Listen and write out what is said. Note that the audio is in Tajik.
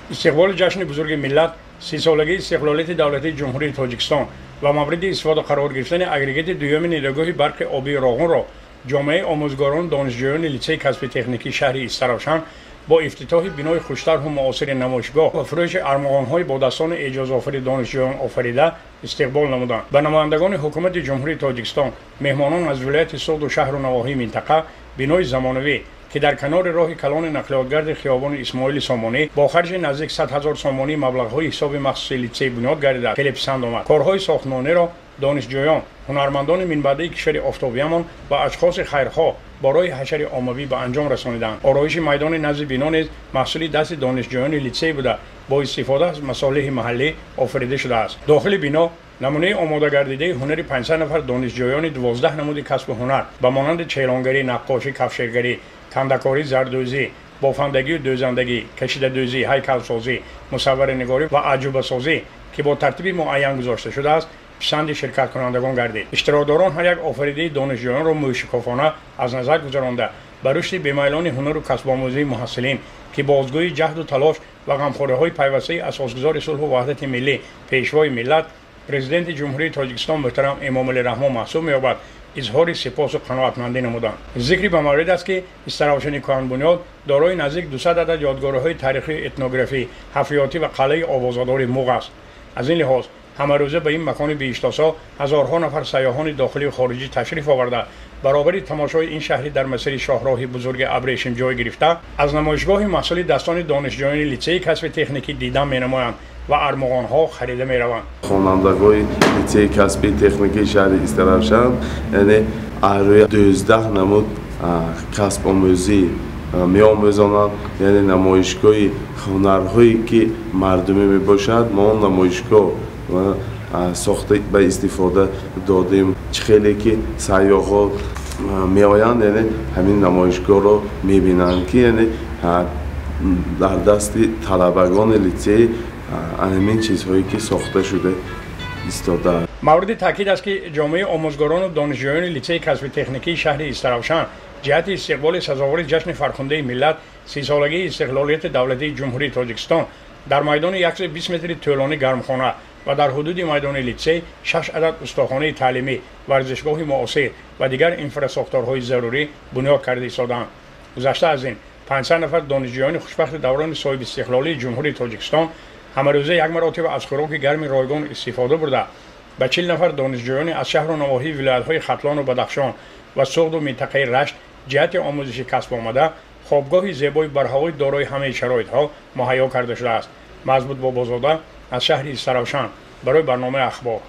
Истиқболи ҷашни бузурги миллат, 30-солагии истиқлолияти давлатии Ҷумҳурии Тоҷикистон ва мавриди истифода қарор гирифтани агрегати дуюми нерӯгоҳи барқи обии Роғунро ҷомеаи омӯзгорон, донишҷӯёни литсейи касби техникии шаҳри Истаравшан бо ифтитоҳи бинои хуштарҳу муосири намоишгоҳ ва фурӯши армуғонҳои бо дастони эъҷозофари донишҷӯён офарида истиқбол намуданд. Ба намояндагони ҳукумати Ҷумҳурии Тоҷикистон, меҳмонон аз вилояти Суғду шаҳру навоҳии минтақа бинои замонавӣ, ки дар канори роҳи калони нақлиётгарди хиёбони Исмоили Сомонӣ бо харҷи наздик 100 ҳазор сомонӣ маблағҳои ҳисоби махсуси литсей бунёд гардида, хеле писанд омад. Корҳои сохтмониро донишҷӯён, ҳунармандони минбаъдаи кишвари офтобиямон ва ашхоси хайрхоҳ барои ҳашари оммавӣ ба анҷом расониданд. Ороиши майдони назди бино низ маҳсули дасти донишҷӯёни литсей буда, бо истифода аз масолеҳи маҳаллӣ офарида шудааст. Дохили бино намунаи омодагардидаи ҳунари 500 нафар донишҷӯёни 12 намуди касбу ҳунар ба монанди челонгарӣ, наққошӣ, кафшергарӣ, кандакорӣ, зардӯзӣ, бофандагию дӯзандагӣ, кашидадӯзӣ, ҳайкалсозӣ, мусавваранигорӣ ва аҷубасозӣ, ки бо тартиби муайян гузошта шудааст, писанди ширкаткунандагон гардид. Иштирокдорон ҳар як офаридаи донишҷӯёнро мӯшикофона аз назар гузаронда, ба рушди бемайлони ҳунару касбомӯзии муҳассилин, ки бозгӯи ҷаҳду талош ва ғамхориҳои пайвастаи асосгузори сулҳу ваҳдати миллӣ, Пешвои миллат, Президенти Ҷумҳурии Тоҷикистон муҳтарам Эмомалӣ Раҳмон маҳсуб меёбад, изҳори сипосу қаноатмандӣ намуданд. Зикри ба маврид аст, ки Истаравшани кӯҳанбунёд дорои наздик 200 адад ёдгориҳои таърихию этнографӣ, ҳафриётӣ ва қалъаи овозадори Муғ аст. Аз ин лиҳоз ҳамарӯза ба ин макони биҳиштосо ҳазорҳо нафар сайёҳони дохилию хориҷӣ ташриф оварда, баробари тамошои ин шаҳри дар масири шоҳроҳи бузурги абрешим ҷой гирифта, аз намоишгоҳи маҳсули дастони донишҷӯёни литсейи касби техникӣ дидан менамоянд ва армуғонҳо харида мераванд. Хонандагони литсейи касби техникии шаҳри Истаравшан, яъне аҳрӯи 12 намуд касбомӯзӣ меомӯзонанд, яъне намоишгоҳи ҳунарҳое ки мардумӣ мебошад, мо он намоишгоҳ сохта ба истифода додем. Чӣ хеле ки сайёҳҳо меоянд, яъне ҳамин намоишгоҳро мебинанд, ки яъне дар дасти талабагони литсей ҳамин чизҳое ки сохта шуда истодааст. Мавриди таъкид аст, ки ҷомеаи омӯзгорону донишҷӯёни литсейи касби техникии шаҳри Истаравшан ҷиҳати истиқболи сазовори ҷашни фархундаи миллат, 30-солагии истиқлолияти давлатии Ҷумҳурии Тоҷикистон дар майдони 120 метри тӯлонӣ гармхона ва дар ҳудуди майдони литсей 6 адад устохонаи таълимӣ, варзишгоҳи муосир ва дигар инфрасохторҳои зарурӣ бунёд карда истодаанд. Гузашта аз ин, 500 нафар донишҷӯёни хушбахти даврони соҳибистиқлолии Ҷумҳурии Тоҷикистон ҳамарӯза як маротиба аз хӯроки гарми ройгон истифода бурда, ба 40 нафар донишҷӯёни аз шаҳру навоҳии вилоятҳои Хатлону Бадахшон ва Суғду минтақаи Рашт ҷиҳати омӯзиши касб омада, хобгоҳи зебои барҳавои дорои ҳамаи шароитҳо муҳайё карда шудааст. Мазбут Бобозода аз шаҳри Истаравшан барои барномаи Ахбор.